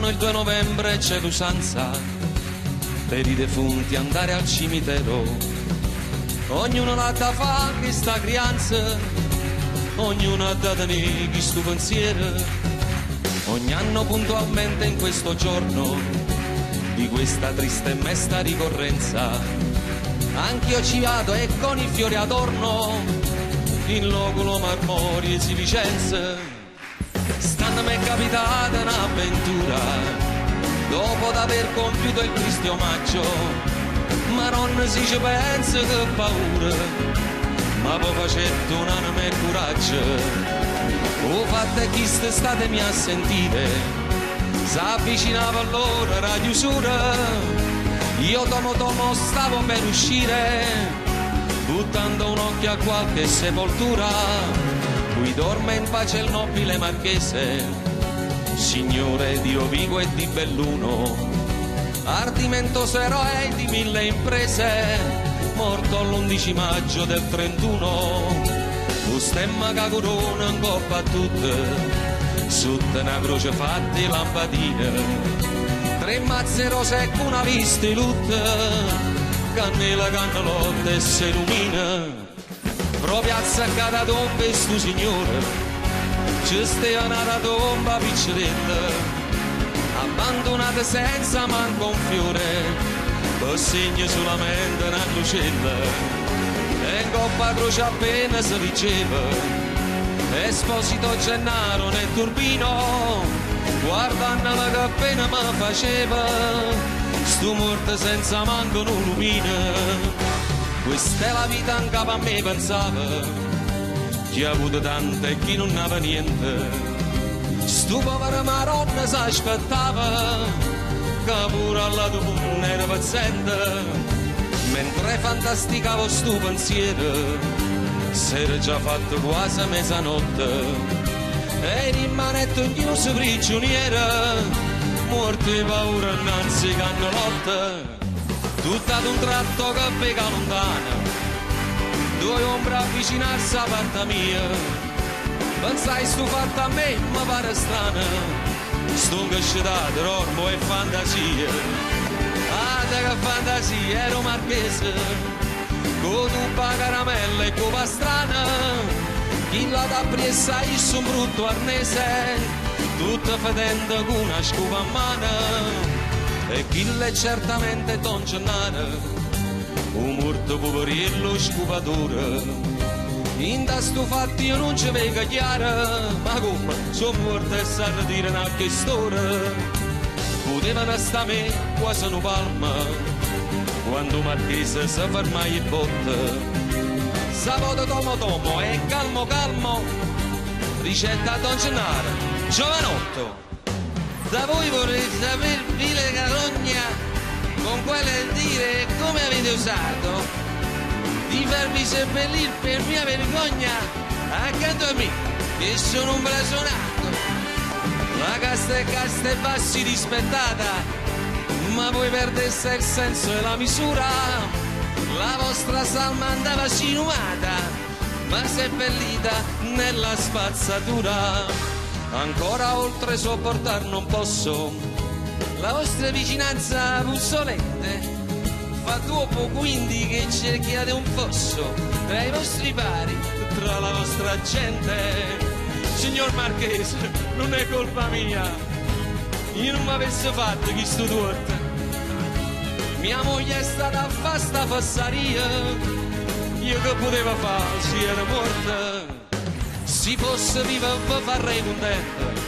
anno il 2 novembre c'è l'usanza per i defunti andare al cimitero. Ognuno l'ha da fa questa crianza, ognuno ha da tenere questo pensiero. Ogni anno puntualmente in questo giorno di questa triste e mesta ricorrenza, anch'io ci vado e con i fiori adorno in loculo marmori e Vicenza. Stanno mi è capitata un'avventura dopo d'aver compiuto il triste omaggio, ma non si ci pensa che paura, ma poi facetto un'anima e coraggio. O fatto è che statemi a sentire, s'avvicinava allora la chiusura, io tomo tomo stavo per uscire, buttando un occhio a qualche sepoltura, qui dorme in pace il nobile marchese, signore di Rovigo e di Belluno, ardimentoso eroe di mille imprese, morto l'11 maggio del 31, un stemma che corona in coppa a tutte, sotto una croce fatta di lampadine, tre mazze rose e una vista di lutto, cannella cannelotta e si illumina, proprio azzeccata tomba e sto signore, ci stava una tomba piccerella, abbandonata senza manco un fiore, per segno solamente una crocella, e in coppa croce appena si diceva, Esposito Gennaro nel turbino, guardandola che appena mi faceva, sto morto senza manco un lumino. Questa è la vita in capo a me pensava, chi ha avuto tanto e chi non aveva niente. Sto povero maronna si aspettava, che pure alla donna era paziente. Mentre fantasticavo sto pensiero, s'era già fatto quasi mezzanotte, e rimanetto chiuso prigioniera, morto di paura innanzi cannolotte. Tutto ad un tratto che vega lontano, due ombre avvicinarsi a parte mia. Pensai sto fatto a me, mi pare strano, sto incasciato, dormo e fantasia. Ah, che fantasia, ero marchese, con tutta caramella e cuba strana, chi la da pressa io sono brutto arnese, tutta fedente con una scuba in mano. E chi l'è certamente Don Gennaro, un morto poveriello scuvatore. In da sto fatto io non ci vedo chiaro, ma come sono morto e sanno dire una che storia. Potevano sta me quasi una palma, quando Marchese si fermai in botte. Sabato tomo tomo e calmo calmo, ricetta a Don Gennaro, giovanotto. Da voi vorrei saper vile carogna con quale dire come avete osato di farvi seppellir per mia vergogna accanto a me che sono un blasonato. La casta è casta e va si rispettata, ma voi perdeste il senso e la misura. La vostra salma andava sinumata, ma seppellita nella spazzatura. Ancora oltre sopportar non posso la vostra vicinanza puzzolente. Fa dopo quindi che cerchiate un fosso tra i vostri pari, tra la vostra gente. Signor Marchese, non è colpa mia, io non mi avesse fatto chi sto torto. Mia moglie è stata a fa sta fassaria, io che potevo fare se era morta. Se fosse viva vi farei contento,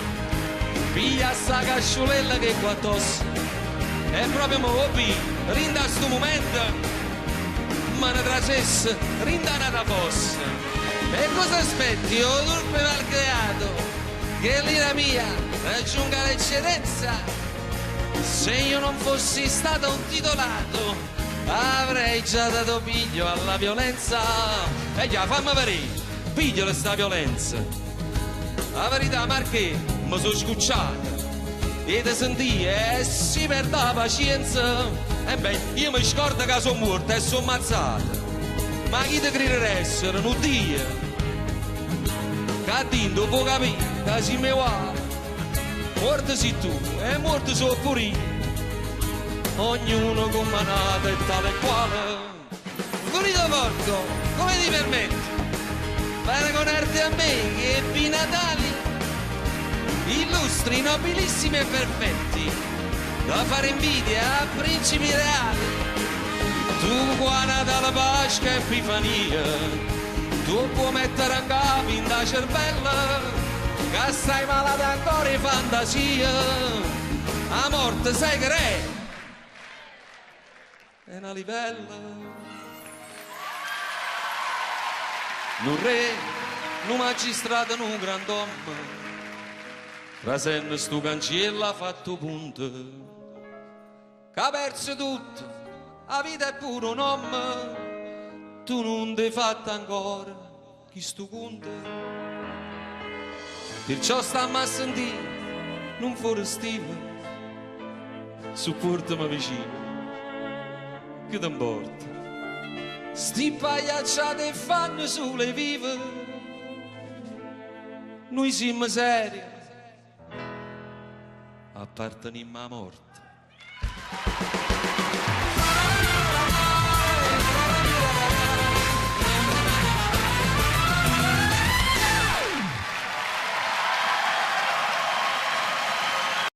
piglia sta casciolella che qua tosse, e proprio mo hobby, rinda sto momento, ma ne trasesse, rinda una fossa. E cosa aspetti, o turpe malcreato, che l'ira mia raggiunga l'eccedenza? Se io non fossi stato un titolato, avrei già dato piglio alla violenza. E già, fammi vedere, pigliala sta violenza. La verità, Marché, mi sono scucciato. E te sentì e si perde la pazienza. E beh, io mi scordo che sono morto e sono ammazzato. Ma chi ti crede essere un Dio? Che dinto può capire che si mi va. Muorto si tu e muorto so pure io. Ognuno comm'a n'ato è tale e quale. Sgurito porco, come ti permetti? Paragonarti a me che ebbi natali illustri, nobilissimi e perfetti, da fare invidia a principi reali. Tu qua Natale, Pasqua e Epifania, tu puoi mettere 'n capo in da cervella, che stai malata ancora 'e fantasia. 'A morte sai che è? È na livella. Nu re, nu magistrato, nu grand'ommo, trasenno stu canciello ha fatto 'o punto, c'ha perzo tutto, 'a vita e pure 'o nomme, tu nun t'hê fatto ancora chistu cunto. Pirciò stamme a sentì, nun fore stile, suppuortame vicino, che te 'mporta? Sti pagliacciate 'e ffanno sulo 'e vive, nuje simmo serie, appartenimmo 'a morte.